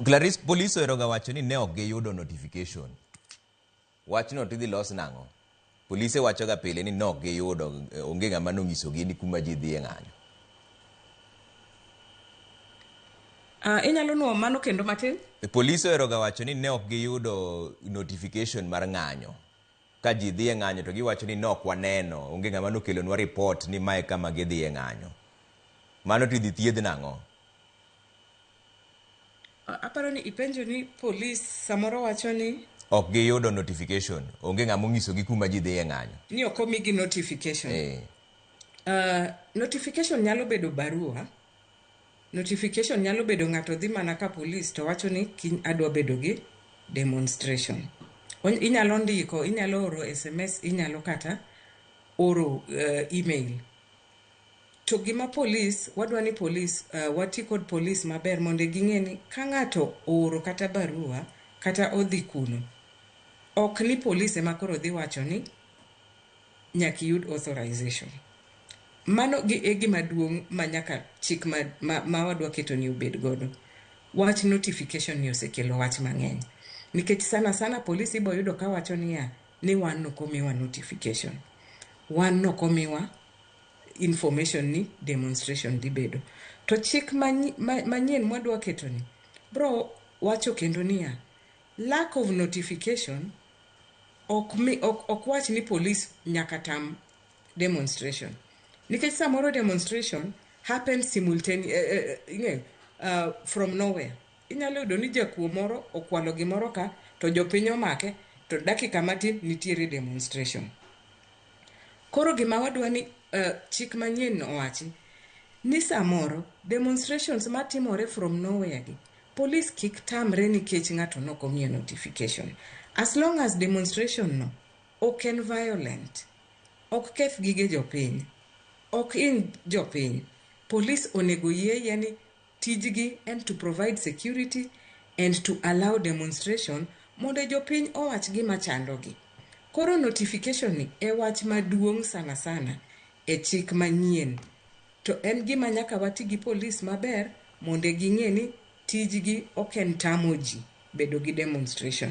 Clarice, police oheroga wacho ni ne ok giyudo notification. Wachno tidhi los nang'o? Polise wachoga pile ni ne ok giyudo, onge ng'ama nonyisogi ni kuma ji dhiye ng'anyo. Inyalo nuo mano kendo matin? Polise oheroga wacho ni ne ok giyudo notification mar ng'anyo. Ka ji dhi e ng'anyo to giwacho ni ne ok waneno, onge ng'ama nokelonwa report ni mae kama gidhi e ng'anyo. Mano tidhi thiedh nang'o? Aparo ni ipenjo ni polis samoro wacho ni ok giyudo notification, onge ng'ama onyisogi kuma ji dhiye ng'anyo. Ni ok omigi notification. Notification nyalo bedo barua. Notification nyalo bedo ng'ato dhi mana ka polis to wacho ni kiny adwa bedo gi demonstration. Inyalo ndiko, inyalo oro SMS, inyalo kata oro email. To gima polis, wadwa ni polis, wati kod polis maber mondo ging'e ni ka ng'ato ooro kata barua kata odhi kuno, ok ni polis ema koro dhi wacho ni nyaka iyud authorization. Mano gi e gima duong' ma nyaka chik ma wadwa keto ni obed godo. Wach notification ni osekelo wach mang'eny. Nikech sana sana polis ibo yudo ka wacho niya ni wan ok omiwa notification. Wan ok omiwa information ni demonstration dhi bedo. To chik manyien mwadwa keto ni bro wacho kendo niya lack of notification ok wach ni polis nyaka tam demonstration. Nikech samoro demonstration happens simultaneously, from nowhere. Inyalo yudo ni jakuo moro okwalo gimoro ka to jopiny omake to dakika matin nitiere demonstration. Koro gima wadwa ni chik manyien owachi ni samoro demonstrations matimore from nowhere gi police kik tamre nikech ng'ato nok omiyo notification. As long as demonstration no ok en violent, ok keth gige jopiny, ok hiny jopiny, police onego yie ni tijgi en to provide security and to allow demonstration mondo jopiny owach gima chandogi. Koro notification ni e wach maduong' sana sana e chik manyien. To en gima nyaka wati gi polis maber mondo ging'e ni tijgi ok en tamo ji bedo gi demonstration.